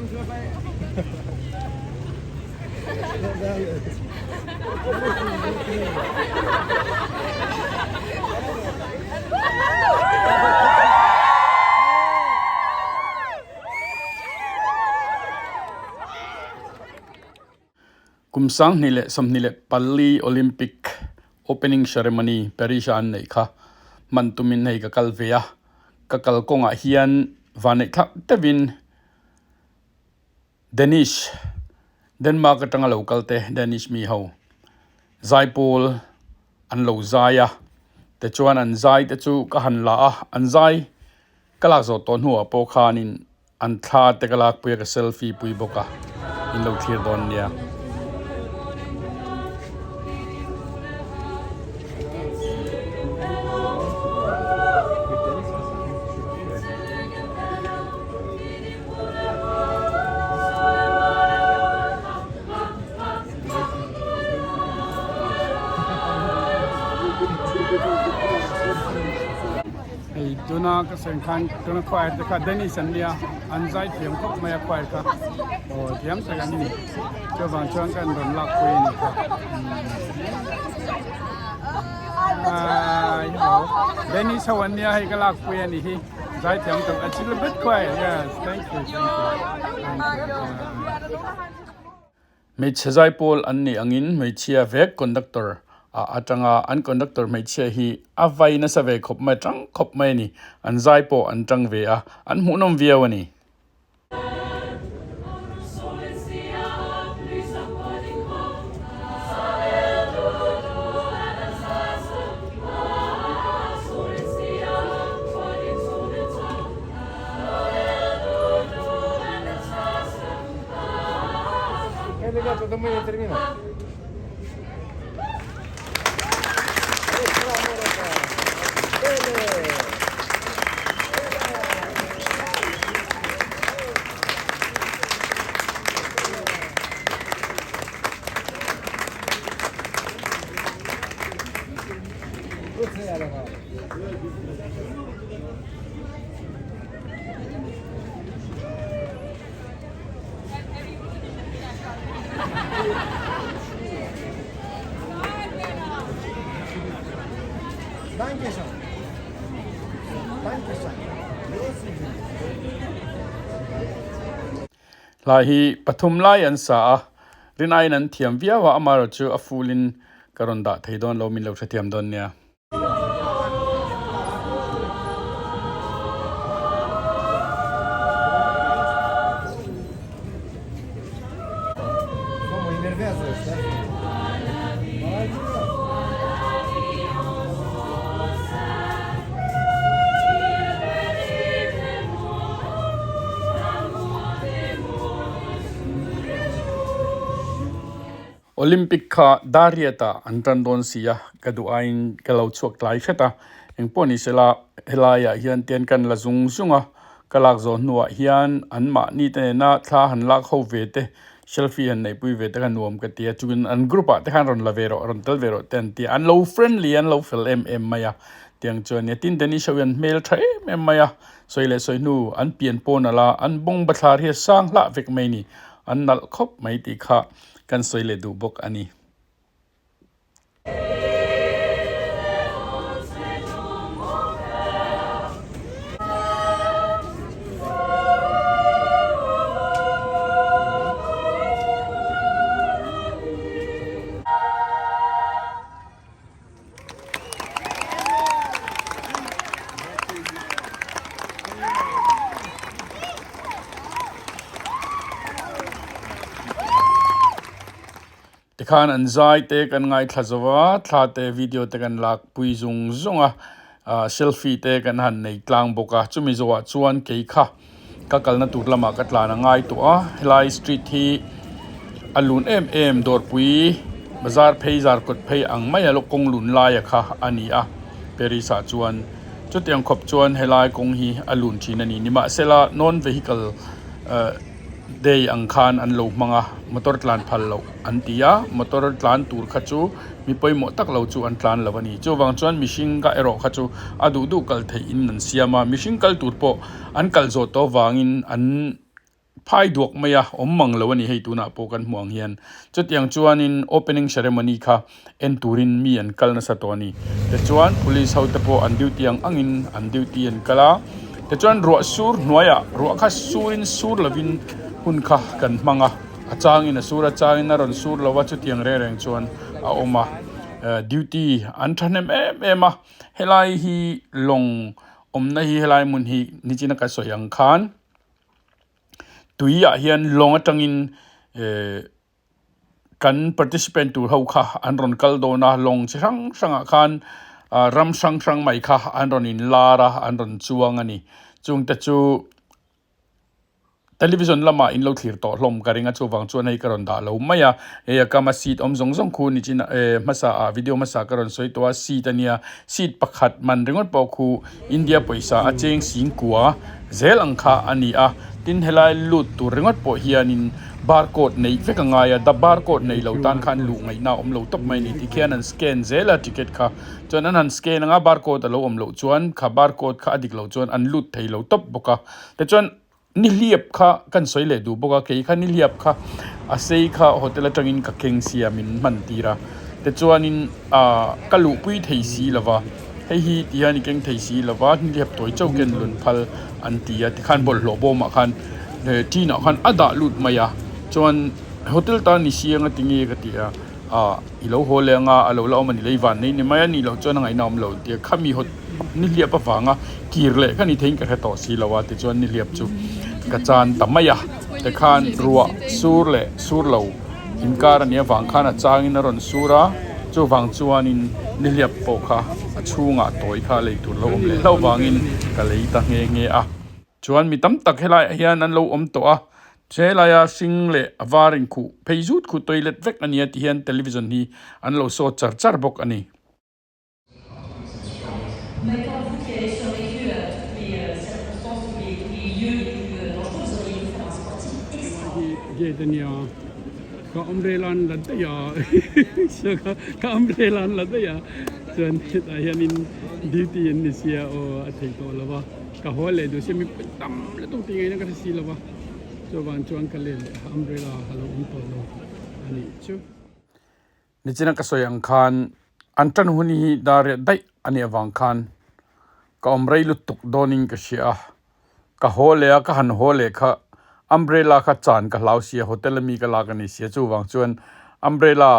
Kum 2024 Olympic opening ceremony Paris a an neih kha hman tumin hei ka kal ve a, ka kal kawngah hian vanneih thlak deuhin Danish, Denmark atanga lo kal te Danish mi ho zaipawl an lo zai a, tichuan an zai te chu ka han la a, an zai ka lak zawh tawh hnuah pawh khanin an thla te ka lakpui a ka selfie pui bawk a in lo thlir dawn nia. Hei tuna ka sawi khan tuna choir te kha Danish an nia an zai thiam khawp mai a choir kha aw thiam tak an ni chuvang chuan ka an rawn lak pui a ni kha Hi hello Danish ho an nia hei ka lak pui a ni hi zai thiam tak a chil bet choir yes thank you thank you thank you. Hmeichhe zaipawl an nih angin hmeichhia vek conductor ah atanga an conductor hmeichhia hi a vai nasa ve khawp mai tang khawp mai a ni. An zai pawh an tang ve a, an hmuhnawm viau a ni. Hla hi pathum lai an sa a, rinaiin an thiam viau a, amaherawhchu a full in ka rawn dah thei dawn lo min lo hrethiam dawn nia. Olympic kha Dariat-ah an tan dawn si a, ka duh aiin ka lo chhuak tlai hret a. Engpawh ni sela, helaiah hian tian kan la zung zung a, ka lak zawh hnuah hian anmahni te nena thla han lak ho ve te, selfie han neihpui ve te kha nuam ka ti a, chukin an group-ah te khan rawn la ve rawh, rawn tel ve rawh te an ti a, an lo friendly, an lo fel em em mai a, tiang chuan nia tin Danish ho hi an hmel tha em em mai a, sawi leh sawi hnu an pian pawn ala, an bawng bathlar hi a sang hlah vek mai ni, an nalh khawp mai tih kha. Kan sawi leh duh bawk a ni. Tikhan an zai te kan ngaithla zo a, thla te video te kan lak pui zung zung a, ah selfie te kan han nei tlang bawk a, chumi zawhah chuan kei kha ka kalna tur lamah ka tlan a ngai tawh a, helai street hi a lun em em dawrpui bazar phei zar kawt phei ang mai a kawng lun laia kha a ni a Paris ah chuan chutiang khawp chuan helai kawng hi a lun thin a ni nimahsela non vehicle ah day ang khan an lo hmang a motor tlan phal loh an ti a motor tlan tur kha chu mi pawimawh tak lo chu an tlan lo a ni chuvang chuan mihring ka erawh kha chu a duh duh kal theih in an siam a mihring kal tur pawh an kal zawh tawh vangin an phai duak mai a, awm mang lo a ni hei tunah pawh kan hmuh ang hian. Chutiang chuanin opening ceremony kha en turin mi an kal nasa tawh a ni. Tichuan police ho te pawh an duty ang angin an duty an kal a, tichuan ruah sur hnuaiah ruah kha surin sur lovin hun kha kan hmang a, a changin a sur a changin a rawn sur lo a chutiang reng reng chuan a awm a, duty an thahnem em em a, helai hi lawng awmna hi helai hmun hi nichina ka sawi ang khan tuiah hian lawng atangin ehh kan participant tur ho kha an rawn kal dawn a lawng chi hrang hrangah khan ah ram hrang hrang mai kha an rawn in lar a an rawn chuang a ni chung te chu television lamah in lo thlir tawh hlawm ka ring a chuvang chuan hei ka rawn dah lo mai a hei a kama seat awm zawng zawng khu nichin eh hmasa ah video hmasa ka rawn sawi tawh a seat a nia seat pakhat man ringawt pawh khu India pawisa a cheng sing kua zel ang kha a ni a tin helai lut tur ringawt pawh hianin barcode neih vek a ngai a the barcode neih loh tan khan luh ngaihna a awm lo tawp mai a ni tikhian an scan zel a ticket kha chuan an han scan anga barcode a lo awm loh chuan kha barcode kha a dik loh chuan an lut thei lo tawp bawk a tichuan nihliap kha kan sawi leh duh bawk a kei kha nihliap kha a sei kha hotel atangin ka keng sia min hman tir a tichuanin ah ka luhpui thei si lova hei hi ti hian i keng thei si lova nihliap tawi chauh ken lun phal an ti a tikhan bawlhhlawh bawmah khan ṭin ah khan a dah lut mai a chuan hotel tan ni siang a ti nge ka ti a ah i lo haw leh anga a lo la awm a ni lei van nei ni mai a nih loh chuan a ngaihna awm lo an ti a khami haw nihliap avanga kir leh kha ni theiin ka hre tawh si lo a tichuan nihliap chu ka chan ta mai a tikhan ruah sur leh sur lo inkar a nih avang khan a changin a rawn sur a chuvang chuanin nihliap pawh kha a chhungah tawi kha lei tur lo awm leh hlauh vangin ka lei ta nghe nghe a. Chuan mi tam tak helaiah hian an lo awm tawh a, helaia hring leh a var inkhuh phei zut khu toilet vek a nia ti hian television hi an lo saw char char bawk a ni. Gate a nia ka umbrella an la daih a ka umbrella an la daih a chuan hetah hianin duty an ni sia aw a thei tawh lo va. Ka haw leh duh sia mipui tam lutuk tih ngaihna ka hre si lo va, chuvan chuan ka let leh a umbrella a lo awm tawh lo a nih chu. Nichina ka sawi ang khan an tan hun hi dar riat daih a nih avang khan ka awm rei lutuk dawnin ka hria a, ka haw leh a ka han haw leh kha umbrella kha chan ka hlau sia hotel ami ka lak a ni sia chuvang chuan umbrella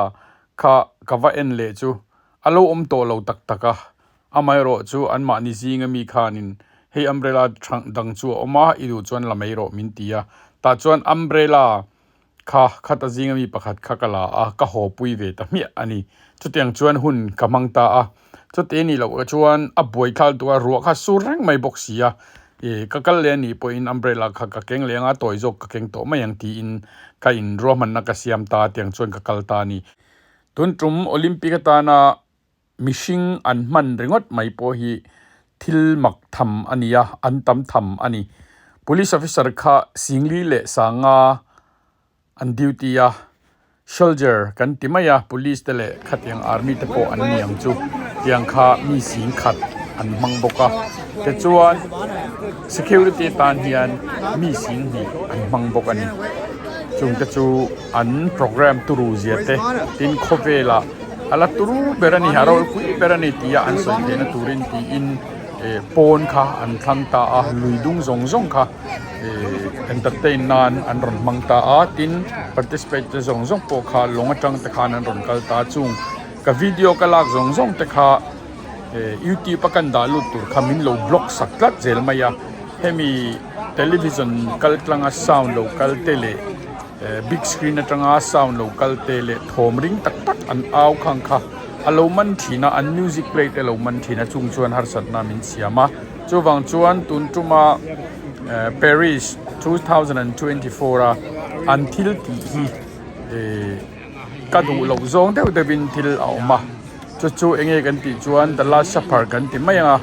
kha ka va en leh chu a lo awm tawh lo tak tak a. Amaherawh chu anmahni zinga mi khanin hei umbrella dang chu a awm a, i duh chuan la mai rawh min ti a. Tah chuan umbrella kha khata zinga mi pakhat kha ka la a, ka haw pui ve ta hmiah a ni. Chutiang chuan hun ka hmang ta a. Chute nih loh chuan a buai thal duh a, ruah kha sur reng mai bawk si a. Ih ka kal leh a nih pawhin umbrella kha ka keng leh ang a, tawi zawk ka keng tawh mai ang tiin ka inruahmanna ka siam ta a, tiang chuan ka kal ta a ni. Tun tum Olympic atana Mihring an hman ringawt mai pawh hi thil mak tham a ni a, an tam tham a ni. Police officer kha Singli leh Sanga an duty a, soldier kan ti mai a, police te leh khatiang army te pawh an ni ang chu, tiang kha mi sing khat an hmang bawk a. Tichuan security atan hian mi sing hnih an hmang bawk a ni. Chungte chu an program turu zia te tin khawvelah. A la turu ber a ni, a ropui ber a ni tia an sawi theihna turin tiin eh pawn kha an thlang ta a, lui dung zawng zawng kha eh entertain nan an rawn hmang ta a, tin participate te zawng zawng pawh kha lawng atang te khan an rawn kal ta a, chung ka video ka lak zawng zawng te kha eh youtube a kan dah lut tur kha min lo block sak tlat zel mai a, hemi television kal tlanga sound lo kal te leh. Big screen atanga sound lo kal te leh thawm ring tak tak an au khang kha a lo man thin a, an music play te lo man thin a chung chuan harsatna min siam a. Chuvang chuan tun tuma Paris 2024 a an thil tih hi ka duh loh zawng deuh deuhin thil a awm a. Chu chu enge kan tih chuan The Last Supper kan ti mai ang a,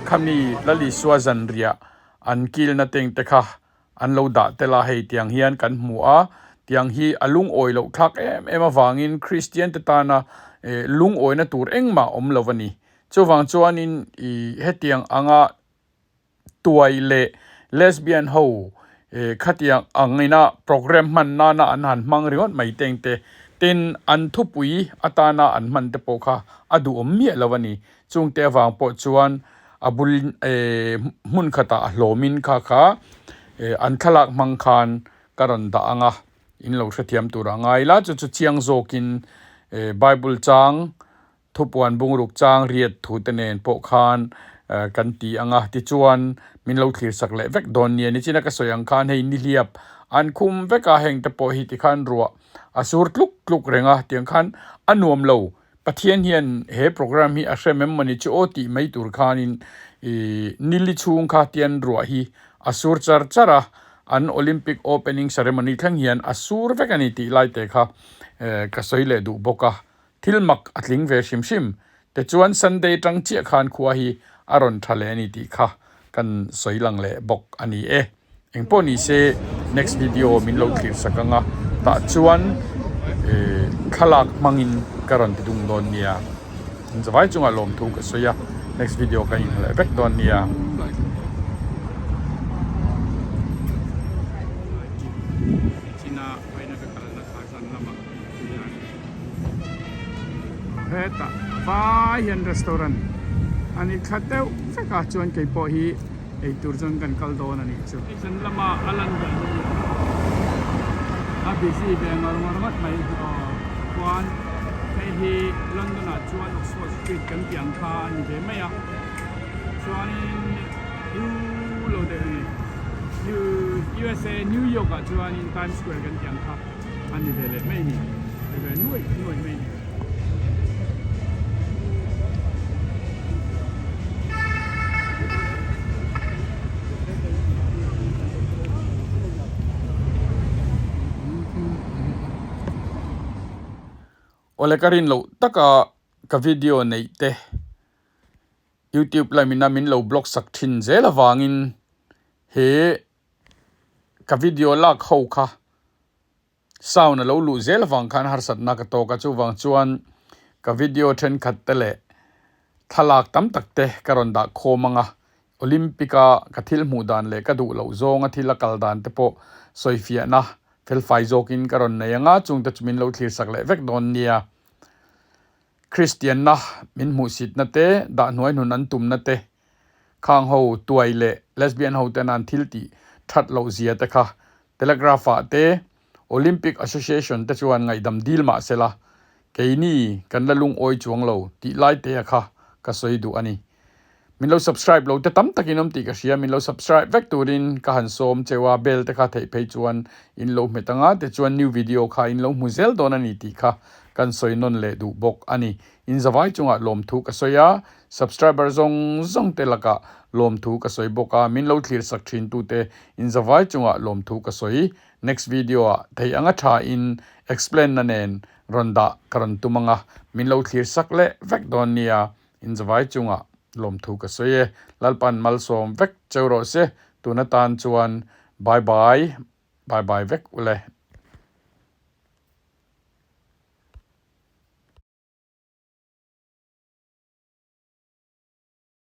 khami Lalisua zanriah an kilna teng te kha An lo dah tel a, hei tiang hian kan hmu a, tiang hi a lungawi loh thlak em em avangin Kristian te tana lungawina tur engmah awm lo a ni. Chuvang chuanin i hetiang anga tuai leh lesbian ho Khatiang angina programme hman nana an han hmang ringawt mai teng te, tin an thupui atana an hman te pawh kha a duhawm miah lo a ni. Chungte avang pawh chuan a bul hmun khatah a hlawmin kha kha an thlalak hmang khan ka rawn dah ang a, in lo hrethiam tur a ngai la, chu chu chiang zawkin Bible chang Thupuan bungruk chang riat thu te nen pawh khan kan ti ang a, tichuan min lo thlir sak leh vek dawn nia. Nichina ka sawi ang khan hei nihliap an khum vek a, heng te pawh hi tikhan ruah a sur tluk tluk reng a, tiang khan a nuam lo. Pathian hian he programme hi a hrem em mawni chu aw tih mai tur khanin ih nili chhung kha tian ruah hi a sur char char a, an Olympic opening ceremony thleng hian a sur vek a ni tih lai te kha ka sawi leh duh bawk a. Thil mak a tling ve hrim hrim. Tichuan Sunday tang chiah khan khua hi a rawn tha leh a ni tih kha kan sawi lang leh bawk a ni e. Engpawh ni se next video min lo thlir sak ang a, tah chuan thlalak hmangin ka rawn ti dung dawn nia. In zavai chungah lawmthu ka sawi a, next video kan inhmu leh vek dawn nia. Hetah vai hian restaurant a ni thla deuh vek a chuan kei pawh hi ei tur chuan kan kal dawn a nih chu. Zan lama a lan dan a ni a busy ve ngawr ngawr ngawt mai aw chuan hei hi London ah chuan Oxford street kan tih ang kha a ni ve mai a chuanin U lo deuh a ni USA New York ah chuanin Times Square kan tih ang kha. A ni ve leh mai a ni, ni ve nuaih nuaih mai a ni. Awle ka rin loh taka ka video neih te youtube lamina min lo block sak thin zel avangin he ka video lak ho kha Sound a lo luh zel avang khan harsatna ka tawk a, chuvang chuan ka video thenkhat te leh thlalak tam tak te ka rawn dah khawm ang a, Olympic a ka thil hmuh dan leh ka duh loh zawnga thil a kal dan te pawh sawifiahna felfai zawkin ka rawn nei ang a, chungte chu min lo thlir sak leh vek dawn nia. Kristianna min hmuhsitna te, dahhnuai hnun an tumna te, khang ho tuai leh lesbian ho ten an thil tih that loh zia te kha Telegraph ah te Olympic Association te chuan ngaihdam dil mah sela, keini kan la lungawi chuang lo tih lai te a kha ka sawi duh a ni. Min lo subscribe lo te tam takin awm tih ka hria, min lo subscribe vek turin ka han sawm cheu a, bell te kha theih phei chuan in lo hmet anga tichuan new video kha in lo hmu zel dawn a ni tih kha kan sawi nawn leh duh bawk a ni. In zavai chungah lawmthu ka sawi a, subscriber zawng zawng te lakah lawmthu ka sawi bawk a, min lo thlir sak thin tute in zavai chungah lawmthu ka sawi. Next video ah thei anga tha in explain na nen rawn dah ka rawn tum anga, min lo thlir sak leh vek dawn nia. Inzavai chungah lawmthu ka sawi e. Lalpan malsawm vek cheu rawh se. Tun atan chuan bye bye, bye bye vek ule.